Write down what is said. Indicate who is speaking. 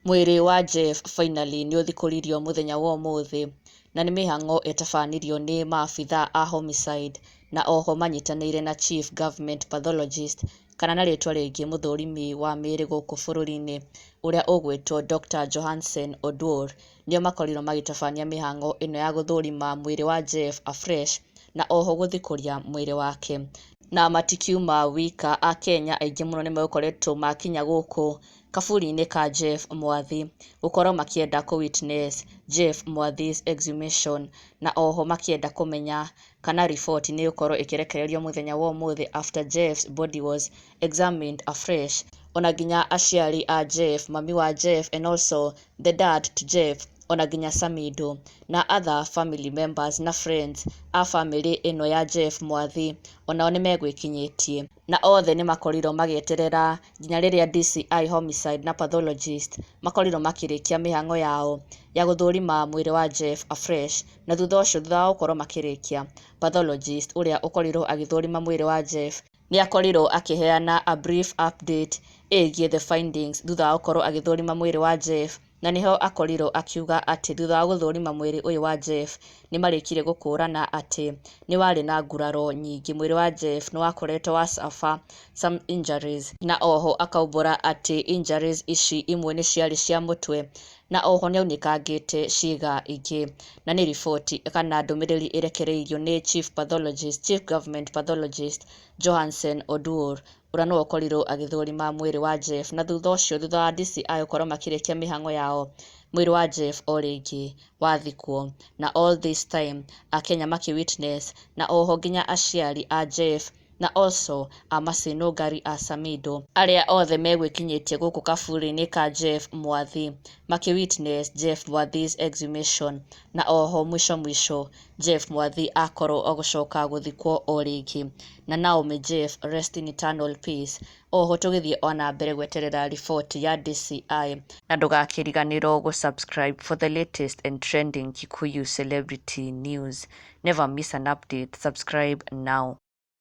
Speaker 1: Mwĩrĩ wa Jeff finally nĩũthikũririo mũthenya wa ũmũthĩ na nĩ mĩhang'o ĩtabanirio nĩ maabithaa a homicide na oho manyitanĩire na Chief Government Pathologist kana na rĩtwa rĩngĩ mũthũrimi wa mĩĩrĩ gũkũ bũrũri-inĩ ũrĩa ũgwĩtwo Dr. Johansen Oduor, nĩo makorirwo magĩtabania mĩhang'o ĩno ya gũthũrima mwĩrĩ wa Jeff afresh na oho gũthikũria mwĩrĩ wake. Na matikiuma wika, Akenya aingĩ mũno nĩmegũkoretwo makinya gũkũ kaburi-inĩ ka Jeff Mwathi gũkorwo makĩenda kũ witness Jeff Mwathi's exhumation na oho makĩenda kũmenya kana riboti nĩ ĩgũkorwo ĩkĩrekererio mũthenya wa ũmũthĩ after Jeff's body was examined afresh. Ona nginya aciari a Jeff, mami wa Jeff and also the dad to Jeff, ona nginya Samido na other family members na friends a family ĩno ya Jeff Mwathi onao nĩ megwĩkinyĩtie na othe nĩ makorirwo magĩeterera nginya rĩrĩa DCI homicide na pathologist makorirwo makĩrĩkia mĩhang'o yao ya gũthũrima mwĩrĩ wa Jeff afresh. Na thutha ũcio, thutha wa gũkorwo makĩrĩkia, pathologist ũrĩa ũkorirwo agĩthũrima mwĩrĩ wa Jeff nĩ akorirwo akĩheana a brief update ĩgiĩ the findings thutha wa gũkorwo agĩthũrima mwĩrĩ wa Jeff, na nĩho akorirwo akiuga atĩ thutha wa gũthũrima mwĩrĩ ũyũ wa Jeff nĩ marĩkire gũkũrana atĩ nĩ warĩ na nguraro nyingĩ. Mwĩrĩ wa Jeff nĩ wakoretwo wa suffer some injuries, na oho akaumbũra atĩ injuries ici imwe nĩ ciarĩ cia mũtwe na oho nĩaunĩkangĩte ciĩga ingĩ. Na nĩ riboti kana ndũmĩrĩri ĩrekereirio nĩ Chief Pathologist, Chief Government Pathologist Johansen Oduor, ũrĩa nĩwe ũkorirwo agĩthũrima mwĩrĩ wa Jeff. Na thutha ũcio, thutha wa DCI gũkorwo makĩrĩkia mĩhang'o yao, mwĩrĩ wa Jeff o rĩngĩ wathikwo. Na all this time Akenya makĩ witness na oho nginya aciari a Jeff na also a Mercy Nũngari a Samido, arĩa othe megwĩkinyĩtie gũkũ kaburi-inĩ ka Jeff Mwathi makĩ witness Jeff Mwathi's exhumation. Na oho mwisho mwisho Jeff Mwathi akorwo ogũcoka gũthikwo o rĩngĩ. Na Naomi Jeff rest in eternal peace. Oho tũgĩthiĩ ona mbere gweterera riboti ya DCI, na ndũgakĩriganĩrwo gũ-subscribe for the latest and trending Kikuyu celebrity news. Never miss an update. Subscribe now.